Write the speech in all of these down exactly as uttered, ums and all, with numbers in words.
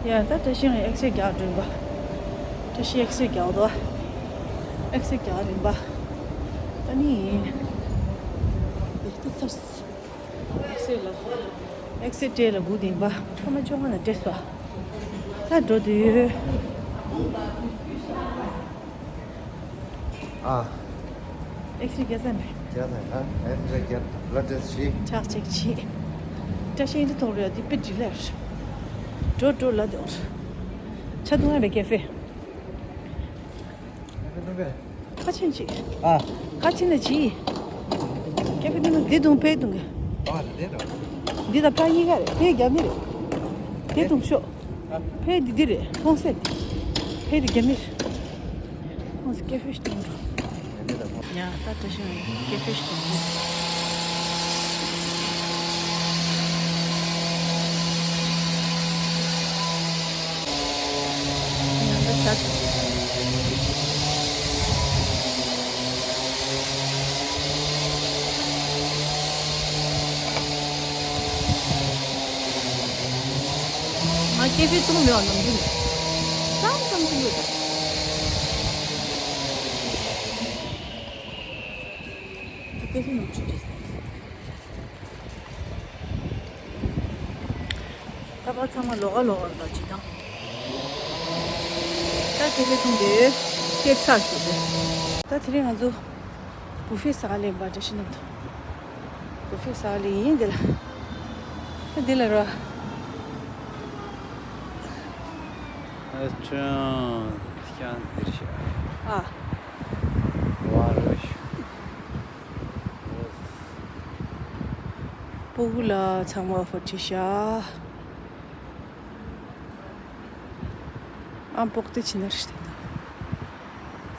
ཡ་ད་བཀྲ་ཤིས་ཨེག་སི་རེ་རྒྱག་འགྲོ་ཡིན་པ། བཀྲ་ཤིས་ཨེག་སི་རེ་རྒྱག་འདུག་ཨེག་སི་རེ་རྒྱག་རིམ་པ། ཨ་ནི། ཡ་ད་ཚར། ཨེག་སི་རེ་ལ། ཨེག་སི་རེ་སྤྲད་ལ་སྒུག་བསྡད་ཡིན་པ། སྐར་མ་བཅོ་ལྔ་ལ་སྤྲད་སོང་། ད་འགྲོ་དུས། ཨ། ཨེག་སི་རེ་རྒྱག་ཚར་མེད། རྒྱག་ཚར་ཡ། ཨེག་སི་རེ་རྒྱག་བླ་བྲེ་བྱེད། ཆག་ཅིག་བྱེད། བཀྲ་ཤིས་འདི་ཐོག་རེད། འདི་དཔེ་འགྲིག་ལེ། འགྲོ་འགྲོ་ལ་འདི། ཆ་འཐུང་ཡ་མེད་ཀེ་ཧྥེ། ཁ་ཆེན་ཅིག་ཨ། ཁ་ཆེན་ན་ཅི། ཀེ་ཧྥེ་འཐུང་ན་འདི་འཐུང་ཕེ་འཐུང་གི་ཨ་དེ་འདྲ། འདི་དང་ཕ་གཉིས་ཀ་རེད། ཕེ་རྒྱ་མི་རེད། དེ་འཐུང་ཤོག་ཨ། ཕེ་འདི་འདི་རེད། ཧོང་སེ། ཕེ་འདི་རྒྱ་མི་རེད། ཧོང་སེ་ཀེ་ཧྥེ་ཞིག་འཐུང་འགྲོ། ཡ་ད་བཀྲ་ཤིས་ཀེ་ཧྥེ་ཞིག་འཐུང་འགྲོ། ཡ་ད་ཆ། ང་ཀེ་ཧྥེ་འཐུང་མེད་པ་ནམ་རྒྱུན་ནས། མཚམས་མཚམས་འཐུང་གི་ཡོད་ད། ཀེ་ཧྥེ་ནང་ཆུ་བྲིས། ད་བར་ཚང་མ་ལོགས་ཀ་ལོགས་ཀ་རེད་ད་སྤྱིར་བཏང་། ད་ཀེ་ཧྥེ་འཐུང་དེ་སྐད་ཚར་ཞུ་དེ། ད་དེ་རིང་ང་ཚོ་བུ་ཕེ་ཟ་ག་སླེབས་པ། བཀྲ་ཤིས་རྣམ་ཐར་བུ་ཕེ་ཟ་ག་སླེབས་ཡིན་དེ་ལ། ད་འདི་ལ་རོ། ཨ་ཅང་ཤང་འདིར་ཤ། ཨ། ཝ་རོ་ཤ། སྤུ་གུ་ལ་ཚང་མ་ཧྥོ་ཁྲི་ཤ། ཨ་པོག་ཏི་ཆི་ནར་ཤི་ཏི་ན།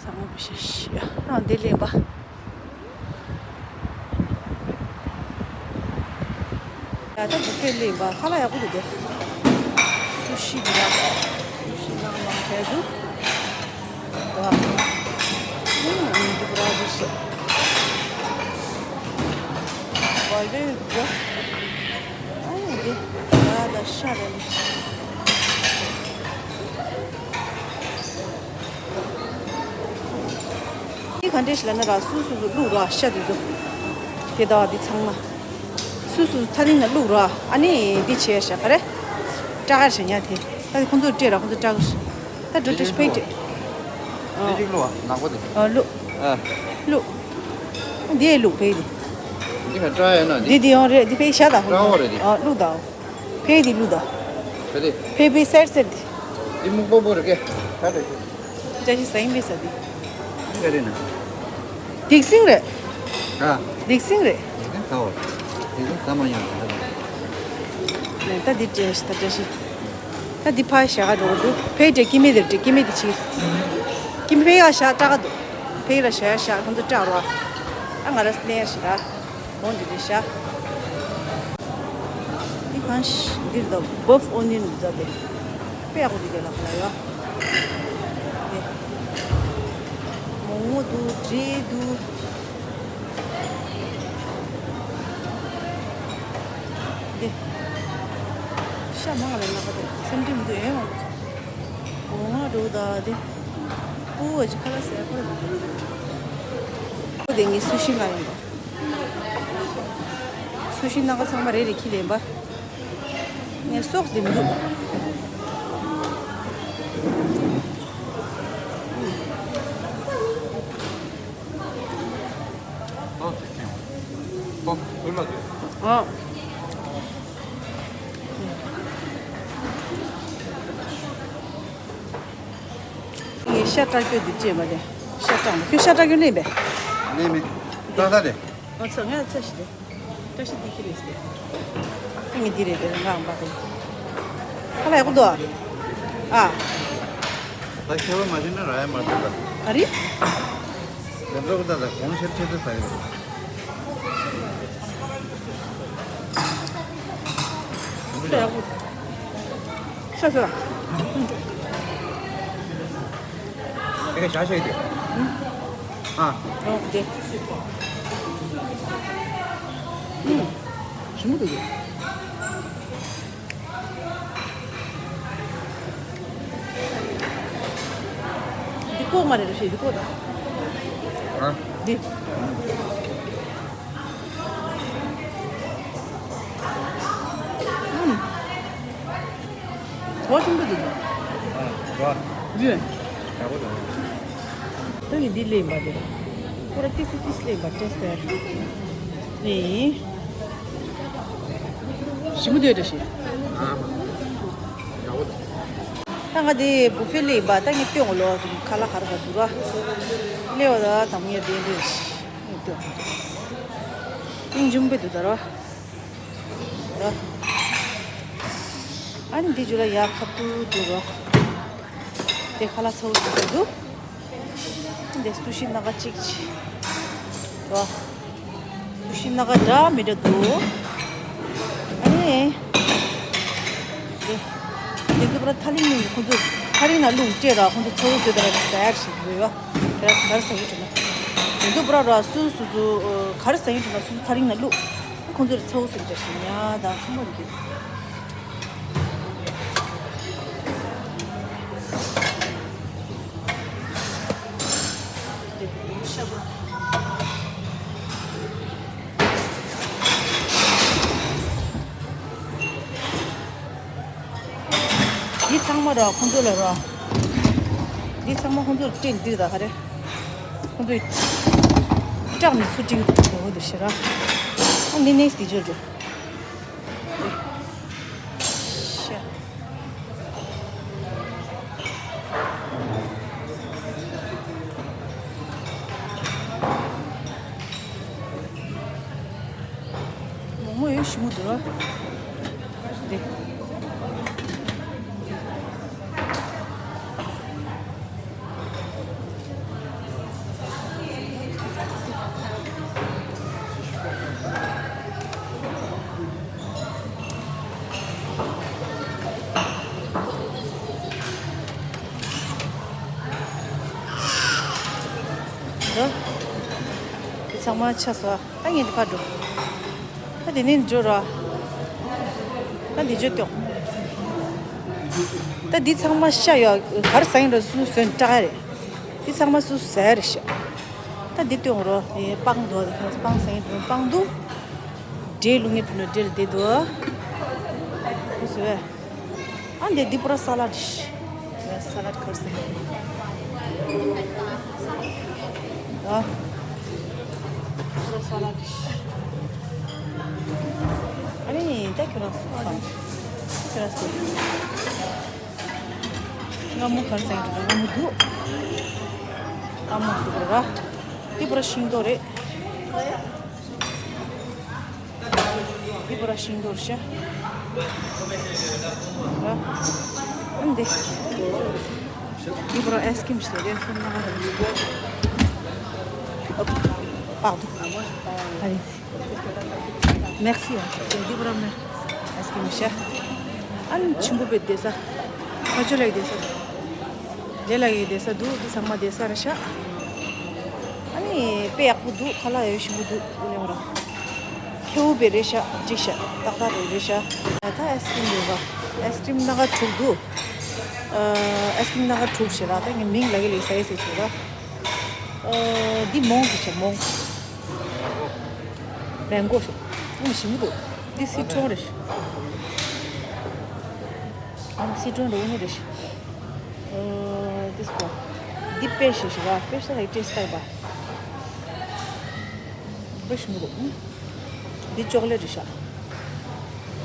ཚང་མ་བི་ཤ་ཤ། ཨ་འདི་ལེན་པ། ཡ་ད་བུ་ཕེ་ལེན་པ་ཁ་ལག་ཡག་པོ་འདུག་དེ། སུ་ཤི་འདི་ལ། སུ་ཤི་ནང་ནང་བྲལ་འདུག་ད། ཨུམ་འདི་བ་ར་ཇི་སི། བ་ལེ་འདི། ཨ་ཡ་འདི། ད་ད་ཤ་རེད། འདི་ག་འདྲས་ཤིག་ལབ་ན་ར། སུ་སུ་སུ་བླུགས་ར་ཤ་འདི་ཚོ། དེ་དག་འདི་ཚང་མ། སུ་སུ་སུ་ཐ་རིང་ན་བླུགས་ར། ཨ་ནི་འདི་བྱས་ཤ་ག་རེ། སྐྲ་དཀར་ཞིག་ཉར་དེ། ད་ཁོང་ཚོར་སྤྲད་ར། ཁོང་ཚོ་སྐྲ་དཀར་ཞིག་ད་འགྲོ་འགྲོ་ཞིག་ཕེབས་ཏེ། འདི་གཅིག་བླུགས་ཨ། ནག་པོ་དེ། ཨ་བླུགས། ཨ། བླུགས། འདི་ཡས་བླུགས་ཕེབས་ཏེ། འདི་ག་སྐྲ་ཡོད་ན་འདི། འདི་འདི་ཡོང་རེད། འདི་ཕེབས་ཤ་ད། སྐྲ་བོ་རེད་འདི། ཨ་བླུགས་ད། ཕེ་དེ་ལུ་ད། ཕེ་དེ། ཕེ་ཕེ་སེར་སེར་དེ། འདི་སྨུག་པོ་པོ་རེད་ཀེ། ད་རེད། ཅ་ཞིག་ཟ་ཡིན་པས་ཟ་དེ། འདི་ག་རེད་ན། སྡིག་སྲིན་རེད། ཨ། སྡིག་སྲིན་རེད། སྡིག་སྲིན་ད་འོ། སྡིག་སྲིན་ཟ་མ་ཡོང་ད། ནས་ད་འདི་སྤྲད་ཤི་ད་སྤྲད་ཤི། ད་འདི་ཕ་ཞག་འགྲོ་འདུག་ཕེ་དེ་ཀི་མེ་དེར་སྤྲད། ཀི་མེ་དེ་ཕྱིར། ཀི་མེ་ཕེ་ཡ་ཞག་སྐྲག་ག་འདུག་ཕེ་ལ་ཞག་ཡ་ཞག་ཁོང་ཚོ་སྐྲག་རོགས། ཨ་ང་ར་སྣེ་ཡ་ཞིག་ར། འོ་འདི་རེད་ཤག་འདི་གང་ཞིག་འདིར་ད་བབ་ཨོ་ནིན་འདུག་ཟ་དེ། དཔེ་ཡག་པོ་འདུག་དེ་ལ་ཁོ་ལ་ཡོད། དེ། མོག་མོག་འདུག་འབྲས་འདུག་དེ། ཤ་མང་ལ་ལག་པ་དེ་སེམས་ཁྲལ་མི་འདུག་ཡོད་མང་པོ། འོ་ང་འགྲོ་ད་དེ། ཨོ་ཨ་ཅི་ཁ་ལག་ཟས་ཁོ་རེ་ཁོ་དེ་ངའི་སུ་ཤི་ང་ཡིན་པ། སུ་ཤི་སྣ་ཁ་ཚང་མ་རེ་རེ་ཁྱི་ལེན་པ། ངས་སོགས་ཟིན་འདུག་ཨ། ངས་ཤ་སྐྲག་སྐྱོ་འདི་བཅད་མ་ལས། ཤ་སྐྲག་མ་ཁྱོད་ཤ་སྐྲག་སྐྱོ་ལེན་པས། ལེན་མེད། ཏག་ཏག་རེད། ང་ཚོ་ངས་ཚ་ཞིག་རེད། བཀྲ་ཤིས་བདེ་སྐྱིད་རེད་ཟེར། ཨ་ངས་འདི་རེད་དེ་རེད་ངའང་པ་དེ། ཁ་ལག་ཡག་པོ་འདུག་ཨ། ཨ། ད་ཁྱེད་པ་མ་ཤེས་ན་ར་ཡ་མ་ཐུབ་ལ། ཨ་རི། ལེབ་ལོག་ད་ད་གོང་ཤར་ཆེད་དུ་ད་ཡོད། ཤ་ཡག་པོ། ཤ་ཤ། དེ་ག་ཤ་ཤ་ཡིན་དེ། ཨ། ཨོ་དེ། ཞིམ་པོ་འདུག་གི། ཏོག་མ་རེད་རེད་ཞེས་འདི་ཀོ་ད། ཨ། འདི། ཨུམ། གོ་ཆུང་པོ་འདུག་ཨ། གོ། ཡོད། ཡག་པོ་འདུག་ད་ངས་འདི་ལེན་པ་དེ། ཁོ་ར་ཏིས་ཏིས་ལེན་པ་ཏེས་ཏེ། ནི། ཞིམ་པོ་འདུག་རེད་ཞེས། ཨ། ཡག་པོ་འདུག་ད་ང་དེ་བུ་ཕེ་ལེན་པ་ད་ངས་སྟོན་གོ་ལོ་ཁ་ལག་ག་རེ་ག་འདུག་ར། ལེ་བ་ད་དམ་ངས་དེ་འདྲ་ཞིག་སྟོན་གོ། ཨིན་འཇུམ་པོ་འདུག་ད་ར། ར། ཨ་ནི་འདི་ཇུ་ལ་ཡག་ཁ་ཏུ་འདུག་ར། དེ་ཁ་ལག་ཚ་བོ་ཞིག་འདུག་འདི་སུ་ཤི་སྣ་ཁ་གཅིག་ཅིག་ར། སུ་ཤི་སྣ་ཁ་འདྲ་མི་འདྲ་འདུག་ཨ་ནི། དེ། དེ་ཚོ་པར་ཐ་ལིང་ནི་ཁོང་ཚོ་ཐ་ལིང་ན་རླུང་སྤྲད་ར་ཁོང་ཚོ་ཚ་བོ་བཟོས་དེ་ར་ཟེར་ཞིག་ཡོད་ཡོད། དེ་ར་ག་རེ་ཟ་གི་འདུག་ན། དེ་ཚོ་པར་ར་སུ་སུ་སུ་ག་རེ་ཟ་གི་འདུག་ན་སུ་སུ་ཐ་ལིང་ན་རླུང་། ཁོང་ཚོར་ཚ་བོ་ཟེར་འདྲ་ཞིག་ཉ་དང་ཚང་མ་རིག་གི། འདི་ཚང་མ་ར་ཁོང་ཚོ་ལ་ར། འདི་ཚང་མ་ཁོང་ཚོར་སྤྲད་འདིར་ད་ག་རེ། ཁོང་ཚོས་སྐྲག་ནས་ཚུར་སྤྲད་འོ་འདི་ཤེས་ར། ཨ་འདི་ནས་འདི་ཅོ་ཅོ། ཤ། མོག་མོག་ཡོད་ཞིམ་པོ་འདུག་ར། འདི། འདི་ཚང་མ་ཆ་སོ། ད་ངས་འདི་ཕར་འགྲོ། ད་འདི་ནས་འགྲོ་ར། ད་འདི་འཇོ་ཀྱོག་ད་འདི་ཚང་མ་ཤ་ཡོད་གར་ཟ་ཡིན་ར་སུ་སོན་སྐྲག་རེད། འདི་ཚང་མ་སུ་ཟ་རེད་ཤ། ད་འདི་སྟོན་རོ། འདི་སྤང་འདུག་འདི་ཁ་སྤང་ཟ་ཡིན་འདུག་སྤང་འདུག་འབྲས་ལུང་ངེ་འདུག་ནོ་འབྲས་ལ་འདི་འདུག་སུ་སོ་བས། ཨ་འདི་འདི་པུ་ར་ས་ལ་ཌི་ཤི། ས་ལ་ཌི་ཁར་སེ། ཨ། པུ་ར་ས་ལ་ཌི་ཤི། ཨ་ནི་ད་ཁྱོད་རང་སུ་ཁ། ཁྱོད་རང་སུ། སྔ་མོ་ཁར་སེ་འགྲོ་སྔ་མོ་འདུག་སྔ་མོ་འདུག་ར། འདི་པུ་ར་ཤིང་ཏོག་རེད། འདི་པུ་ར་ཤིང་ཏོག་ཤ། ཨ་འདི། འདི་པུ་ར་ཨའི་སི་ཀྲིམ་ཤ་རེད་སོང་ན་རེད། ཨོ། པགས་འདུག་ཨ་རེད། མེག་སི་ཡ། འདི་པུ་ར་མེག་ཨའི་སི་ཀྲིམ་ཤ། ཨ་ནི་ཆུན་པོ་པའི་བསྡད་ས། ཁ་ཆུ་ལ་ཡི་བསྡད་ས། ལས་ལ་ཡི་བསྡད་ས་འདུག་འདི་ཚང་མ་བསྡད་ས་རེད་ཤག་ཨ་ནི་དཔེ་ཡག་པོ་འདུག་ཁ་ལག་ཡོད་ཞིམ་པོ་འདུག་ཨུ་ལེ་འོ་ར། ཁེའུ་བེ་རེད་ཤག་ཅིག་ཤག་ཏག་ཏག་རེད་རེད་ཤག་ད་ཨའི་སི་ཀྲིམ་ཡོད་པ། ཨའི་སི་ཀྲིམ་སྣ་ཁ་དྲུག་འདུག་ཨ་ཨའི་སི་ཀྲིམ་སྣ་ཁ་དྲུག་ཞེས་ར་ད་ངས་མིང་ལ་གི་ལས་ས་ཡི་ཟེར་ཆོག་ར། ཨ་འདི་མོང་ཞེས་བྱ་མོང་། མེང་གོ་ཞེས་ཨ་ཞིམ་པོ་འདུག་འདི་སི་ཁྲོན་རེད་ཤག་ཨ་སི་ཁྲོན་རེད་ཨ་ནི་རེད་ཤག་ཨ་འདི་སྐོར། འདི་པེ་ཞེས་ཞུ་བ་པེ་ཤ་ཧེ་ཏེ་སི་ཏའི་བ། དཔེ་ཞིམ་པོ་འདུག་འདི་ཅོག་ལེ་ཊི་རེད་ཤག་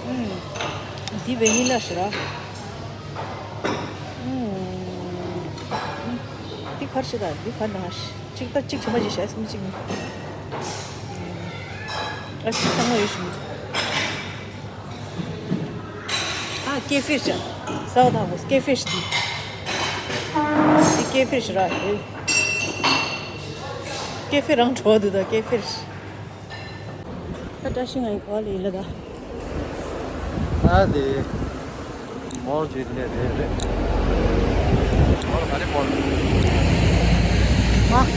ཨུམ། འདི་ཝེ་ནི་ལ་ཞེས་ར། ཨུམ། འདི་གར་ཞེས་ད་འདི་གར་ན་ཞེས་གཅིག་ད་གཅིག་བྱེད་མ་བྱེད་ཤག་ཨེ་སི་མི་གཅིག་ནི། ཨ་ཞིག་ཚང་མ་ཡོད་ཞིམ་པོ་འདུག་ཨ་ཀེ་ཧྥེ་ཤ། ཟ་བ་དང་པོ་ཀེ་ཧྥེ་ཤ་དེ། དེ་ཀེ་ཧྥེ་ཤ་ར། ཀེ་ཧྥེ་རང་བྲོ་བ་འདུག་ད་ཀེ་ཧྥེ་ཤ། ད་བཀྲ་ཤིས་ང་ཡི་གོ་ལ་ཡིན་ལ་ད། ད་དེ། མོལ་ཅིག་ལས་རེད་རེད། མོལ་ག་རེ་མོལ། མཱག་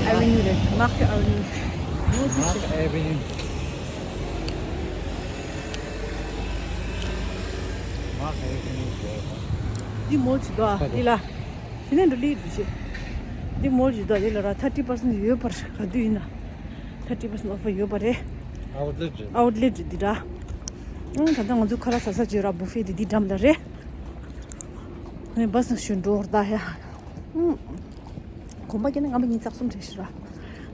ཨེ་ཝེ་ནིའུ་རེད། མཱག་ཨེ་ཝེ་ནིའུ། མཱག་ཨེ་ཝེ་ནིའུ། མཱག་ཨེ་ཝེ་ནིའུ་རེད། འདི་མོལ་ཅིག་འདུག་ཨ་འདི་ལ། དེ་ནས་འགྲོ་ལི་འདུག་ཅེ། འདི་མོལ་ཞིག་འདུག་དེ་ལ་ར་thirty percent ཡོད་པར། ག་དུས་ཡིན་ན་thirty percent offer ཡོད་པ་རེད། Outlet རེད། Outlet རེད་འདི་ར། ཨང་། ད་ལྟ་ང་ཚོ་ཁ་ལག་ཟ་ས་བྱོས་ར། བུ་ཕེ་དེ་འདི་འགྲམ་ལ་རེད། ངས་བ་སང་ཞུ་འགྲོ་བར་ད་ཡ། ཨང་། གོམ་པ་བརྒྱབ་ན་སྔ་མ་ཉིན་རྩ་གསུམ་རེད་ཤི་ར།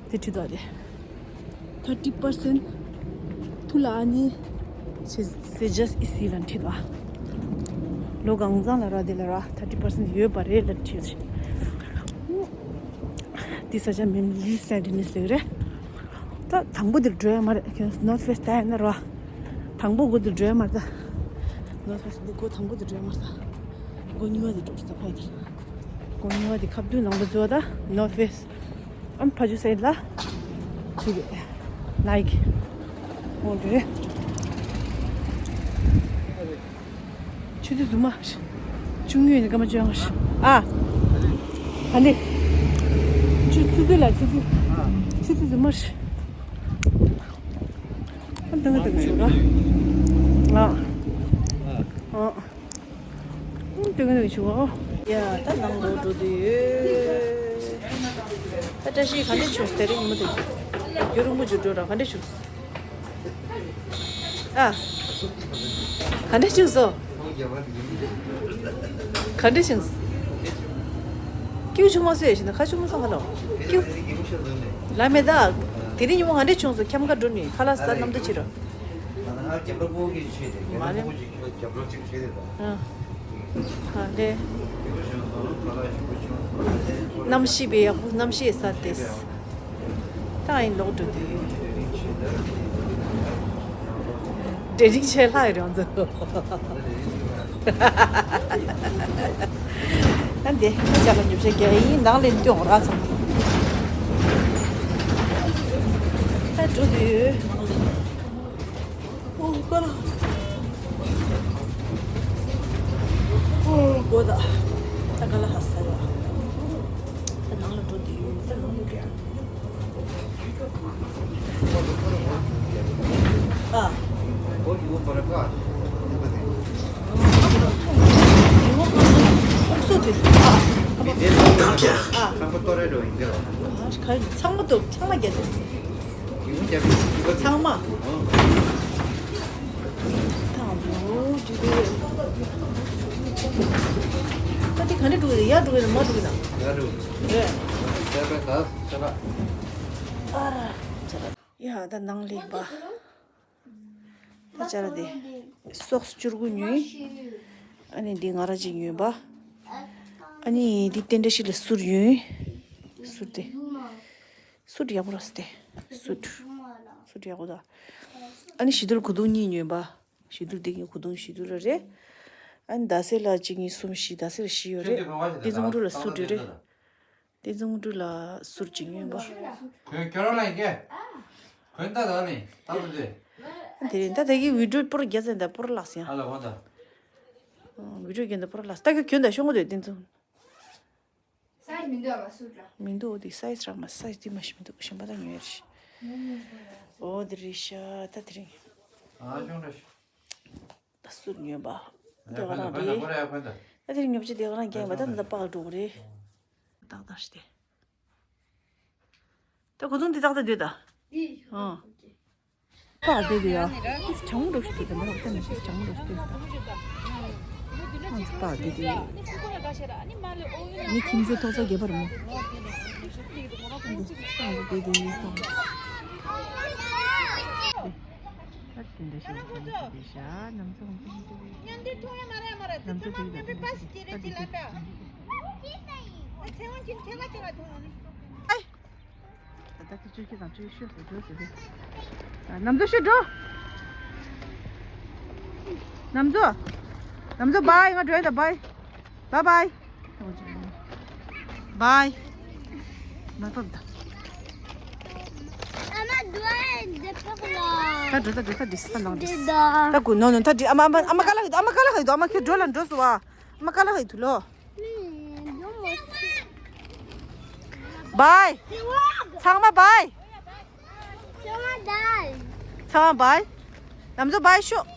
དེ་ཁྲིད་དོ་རེད། Thirty percent ཐུ་ལ་ཨ་ནི་ཆེ་སེ་ཇས་ཨི་སི་ལ་ཁྲིད་དོ། ལོ་གང་ཚང་ལ་ར་དེ་ལ་ར་thirty percent ཡོད་པ་རེད་ལ་ཁྲིད། དེ་ས་ཆ་མིན་ལི་སན་ཏི་ནིས་ལེགས་རེད། ད་དང་པོ་དེར་འགྲོ་ཡ་མ་རེད། ཁྱོད་North Face ད་ཡ་ན་ར། དང་པོ་དགོ་དེར་འགྲོ་ཡ་མ་རེད། ད་North Face འདི་གོ་དང་པོ་དེར་འགྲོ་ཡ་མ་རེད། ད་གོ་གཉིས་པ་དེ་འགྲོ་ས་ཕ་དེར། གོ་གཉིས་པ་དེ་ཁ་བསྡུ་ནང་པ་བཟོ་ད་North Face ཨམ་ཕ་ཇུ་སའིད་ལ་ཁྲིད་རེད། Nike འོ་རེད། ཆུ་ཚོད་རྫུན་མ། བཅུ་གཉིས་ནས་སྐར་མ་བཅོ་ལྔ། ཨ། ཨ་ནི། ཆུ་ཆུ་ཚོད་ལ་ཆུ་ཚོད། ཆུ་ཚོད་རྫུན་མ། ཨ་དང་དང་ཞོག་ར། ཨ། ཨ། ཨ་དང་དང་ཞོག་ཡ་ད་ནང་ལོག་འགྲོ་དུས་ཡོད། ད་བཀྲ་ཤིས་ག་འདྲ་བྱུང་། དེ་རིང་ཉིན་མོ་དེ། རྒྱུན་རིང་པོ་ཅིག་འགྲོ་ར། ག་འདྲ་བྱུང་། ཨ། ག་འདྲ་བྱུང་སོང་། ག་འདྲ་བྱུང་། ཀེའུ་ཆུང་མ་སོས་ཤི་ན་ཁ་ཆུང་མ་སོང་ཧ་ལོ། ཀེའུ། ལ་མེ་ད། དེ་རིང་ཉིན་མོ་ག་འདྲ་བྱུང་སོང་། ཁྱམས་ཁ་འགྲོ་ནི་ཁ་ལག་ཟ་གནམ་དུ་ཕྱི་རོ། མ་ལེ། ཨ། ཨ་ལེ། གནམ་གཤིས་པའི་ཡག་པོ། གནམ་གཤིས་ས་ཏེས། ད་ཨིན་ལོག་འགྲོ་དུས། དྲན་རིག་ཆེ་ལྷག་རེད་ང་ཚོ། ཨ་འདི་ཁ་ཅག་ལ་ཉོབ་ཤ་རྒྱག་ཡིན་ནང་ལས་སྟོན་ར་ཚང་། ད་འགྲོ་དུས། ཨོ་ཀ་ལ། ཨོ་གོ་ད། ད་ཀ་ལ་ཧ་ས་ཡ། ད་ནང་ལ་འགྲོ་དུས་ཡོད། ད་ནང་ལ་འགྲོ་དུས། ཨ། ཨོ་ཡོ་པ་ར་ཀ། ཨོ་སོ་དེ། ཨ། ཨ། ཚང་མ་ཏོ་ཚང་མ་རྒྱ་དེ། ཚང་མ། དང་པོ་འགྲིག་གི་ཡོད། ད་དེ་ག་འདྲ་འགྲོ་གི་རེད། ཡར་འགྲོ་གི་རེད། མར་འགྲོ་གི་ན། ཡར་འགྲོ། རེད། ཨ་ར། ཡ་ད་ནང་ལེགས་པ། ད་ཅ་ལག་དེ། སོག་སི་བཅུ་དགུ་ཉོས། ཨ་ནི་འདི་ང་ར་གཅིག་ཉོས་པ། ཨ་ནི་འདི་རྟེན་འབྲེལ་ཞིག་ལ་སུར་ཉོས། སུར་དེ། སུར་ཡག་པོ་ར་སི་དེ། སུར། སུར་ཡག་པོ་ད། ཨ་ནི་ཞི་དུལ་གོས་ཐུང་གཉིས་ཉོས་པ། ཞི་དུལ་དེ་གི་གོས་ཐུང་ཞི་དུལ་ར་རེད། ཨ་ནི་ཟླ་ཚེས་ལ་གཅིག་གཉིས་གསུམ་བཞི། ཟླ་ཚེས་ལ་བཞི་ཡོད་རེད། དེ་ཚོ་ངོ་སྤྲོད་ལ་སུར་རེད་རེད། དེ་ཚོ་ངོ་སྤྲོད་ལ་སུར་གཅིག་ཉོས་པ། གོས་ཁྱོད་རང་ལ་ཡིན་གྱི། གོས་ད་ད་ནི་ད་ཚོ་དེ། དེ་རིང་ད་དེ་གི་བི་ཌིའོ་པོར་རྒྱ་ཚན་ད་པོར་ལགས་ཡང་། ཨ་ལ་གོ་ད། བི་ཌིའོ་རྒྱ་ད་པོར་ལགས། ད་གི་གྱོན་ད་ཤོང་གོ་དེ་དེ་ཚོ། སའི་ཛི་མི་འདུག་ཨ་མ་སུར་ར། མི་འདུག་འོ་དེ་སའི་ཛི་རག་མ། སའི་ཛི་དེ་མ་ཤི་མི་འདུག་གཞན་པ་ད་ཉོས་རེད། འོ་དེ་རེད་ཤག་ད་དེ་རིང་། ཨ་ཅུང་རེད། ད་སུར་ཉོས་པ། དེ་ག་རང་རེད། ད་དེ་རིང་ཉོ་ཆ་དེ་ག་རང་རྒྱག་པ་ད་ད་ད་པགས་འགྲོ་གི་རེད། ཏག་ཏག་ཞིག་དེ། ད་གོས་ཐུང་འདི་ཏག་ཏག་འདུག་ད། འདི། ཨང་། པགས་བསྡད་དེ་ཡ། ཏིས་ཆང་འགྲོ་ཞིག་འདུག་ད་མ་རོགས་ཏན་ཏིས་ཆང་འགྲོ་ཞིག་འདུག་ད། ཨང་། པགས་བསྡད་དེ་ཡ། ནི་ཁྱིམ་མཚེས་ཐོག་ཚ་རྒྱས་པར་མོ། ཨང་། པགས་བསྡད་དེ་ཡ། ད་དེ་འདྲ་ཞིག་ཡོད་ས་རེད་ཤག་ནམ་ཚོད་ཧོན་ཚོད་རེད་ཤག་ནམ་ཚོད་ཧོན་ཚོད་རེད། མཉམ་འདྲེས་མཐོང་ཡ་མ་རེད་མ་རེད། དེ་ཚོ་མཉམ་འདྲེས་པ་སི་ཀེ་རེ་ཅི་ལ་ཀ། ཨ་ཚེ་དབང་ཅིན་ཁྱེད་ལ་ཅི་ལ་མཐོང་ཡ་ནི། ཨ་ད་ལྟ་ཁྱོད་ཁྱེད་དང་ཁྱོད་ཤོད་ཟེར་འགྲོ་ཟེར་རེད། ཨ་ནམ་ཚོད་ཤོད་འགྲོ། ནམ་ཚོད། ནམ་ཚོད་བྷའི། ང་འགྲོ་ཡ་ད་བྷའི། Bye bye. Bye. མ་ཐོབ་ད། ཨ་མ་འགྲོ་ཡ་འདི་ཕོག་ལ། ད་འགྲོ་ད་འགྲོ་ད་འདི་ས་ནང་འདི། འདི་ད། ད་གུ་ནོ་ནོ་ད་འདི་ཨ་མ་ཨ་མ་ཨ་མ་ཀ་ལ་ཨ་མ་ཀ་ལ་ཧ་ཡི་དོ། ཨ་མ་ཁྱེད་འགྲོ་ལ་འགྲོ་སོང་བ། ཨ་མ་ཀ་ལ་ཧ་ཡི་དུ་ལོ། Bye. ཚང་མ་bye. ཚང་མ་bye. ནམ་ཚོད་bye ཤོག